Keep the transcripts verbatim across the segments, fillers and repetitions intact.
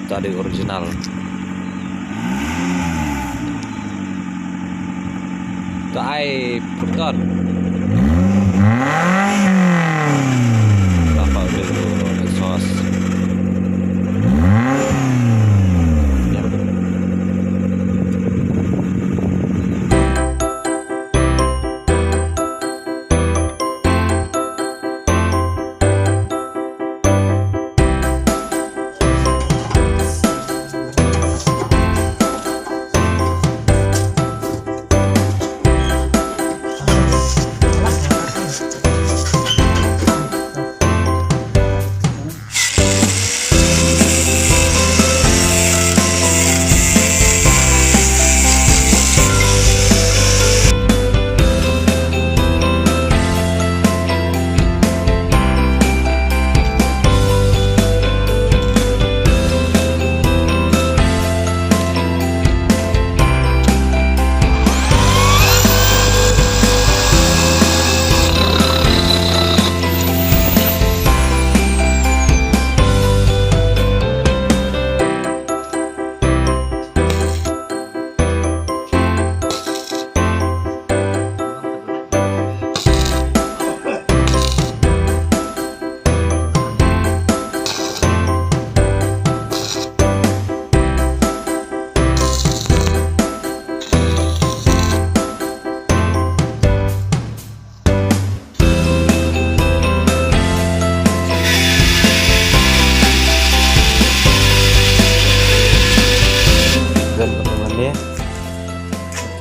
Tadi original. Tadi Purton. Berapa udah itu exhaust? Ya. Jan ka pynlane.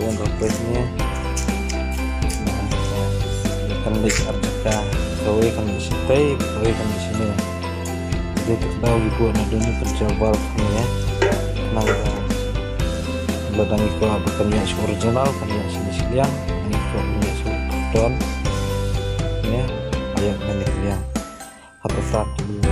Jan ka pynlane. Nah, kan leit arjaka. Kawei kan leit shatei, kawei kan leit shane. Dei ka daw wi ko na duni kan jawab ne. Nang la dang iko ba kan ïa shu original, kan ïa shu shiliang, kan iko kan ïa shu don. Ne, ayak kan ïa shiliang. Hatta sat tu